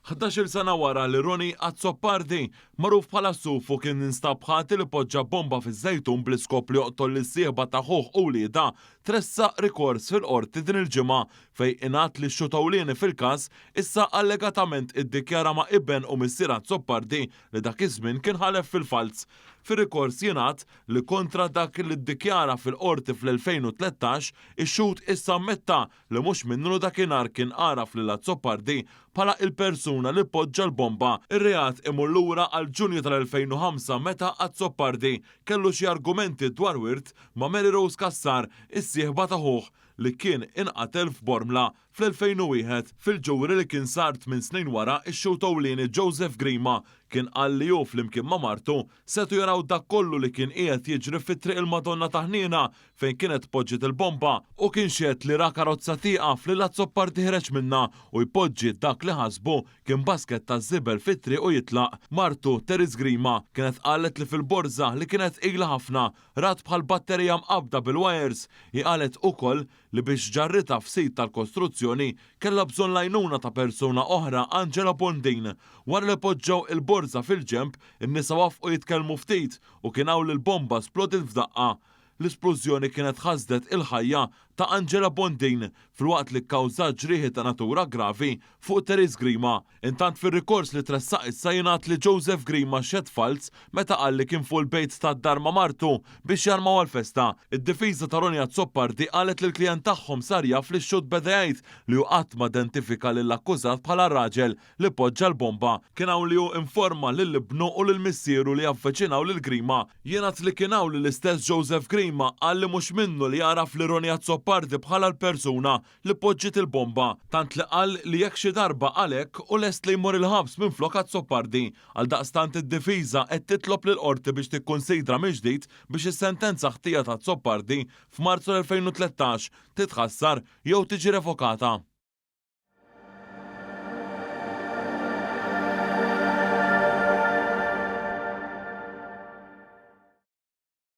11-il sena wara li Ronnie Azzopardi, magħruf bħala Sufu kien instab ħati li poġġa bomba fiż-Żejtun bl-iskop li joqtol lis-sieħba ta' ħuh u wliedha, tressaq rikors fil-Qorti din il-ġimgħa fejn ingħad li x-xhud ewlieni fil-każ issa allegatament iddikjara ma' iben u missier Azzopardi li dak iż-żmien kien ħalef fil-falz. Fir-rikors jingħad li kontra dak li ddikjara fil-Qorti fl-2013, ix-xhud issa ammetta li mhux minnu li dakinhar kien għaraf lil Azzopardi bħala il-persuna li poġġa l-bomba. Ir-reat imur lura għal Ġunju tal-2005 meta Azzopardi kellu xi argumenti dwar wirt ma' Mary Rose Cassar, is-sieħba ta' ħuh li kien inqatel f'Bormla fl-2001. Fil-ġuri li kien sar tminn snin wara, ix-xhud ewlieni Joseph Grima kien qal li hu flimkien ma' martu setgħu jaraw dak kollu li kien qiegħed jiġri fi Triq il-Madonna ta' Ħniena fejn kienet tpoġġiet il-bomba u kien xehed li ra karozza tieqaf lil Azzopardi ħireġ minnha u jpoġġi dak li ħasbu kien basket taż-żibel fit-triq u jitlaq. Martu, Therese Grima, kienet qalet li fil-borża li kienet tqila ħafna rat bħal batterija mqabbda bil-wires. Hi qalet ukoll li biex ġarritha f'sit tal-kostruzzjoni kellha bżonn l-għajnuna ta' persuna oħra Angela Bondin. Wara li poġġew il-borża fil-ġenb, in-nisa wafqu jitkellmu ftit u kien hawn li l-bomba splodiet f'daqqa. L-isplużjoni kienet ħasdet il-ħajja ta' Angela Bondin filwaqt li kkawżat ġrieħi ta' natura gravi fuq Therese Grima. Intant fir-rikors li tressaq issa jingħad li Joseph Grima xehed falz meta qal li kien fuq il-bejt tad-dar ma' martu biex jarmaw għall-festa. Id-difiża ta' Ronnie Azzopardi qalet li l-klijent tagħhom sar jaf li x-xhud beda jgħid li hu qatt ma identifika lill-akkużat bħala r-raġel li poġġa l-bomba. Kien hawn li hu informa lil ibnu u lil missieru li avviċinaw lil Grima. Jingħad li kien hawn li l-istess Joseph Grima qal li mhux minnu li għaraf li Ronnie Azzopardi bħala l-persuna li poġġiet il-bomba, tant li qal li jekk xi darba qal hekk hu lest li jmur il-ħabs minflok Azzopardi. Għaldaqstant id-difiża qed titlob lill-Qorti biex tikkunsidra mill-ġdid biex is-sentenza ħtija ta' Azzopardi f'Marzu 2013 titħassar jew tiġi revokata.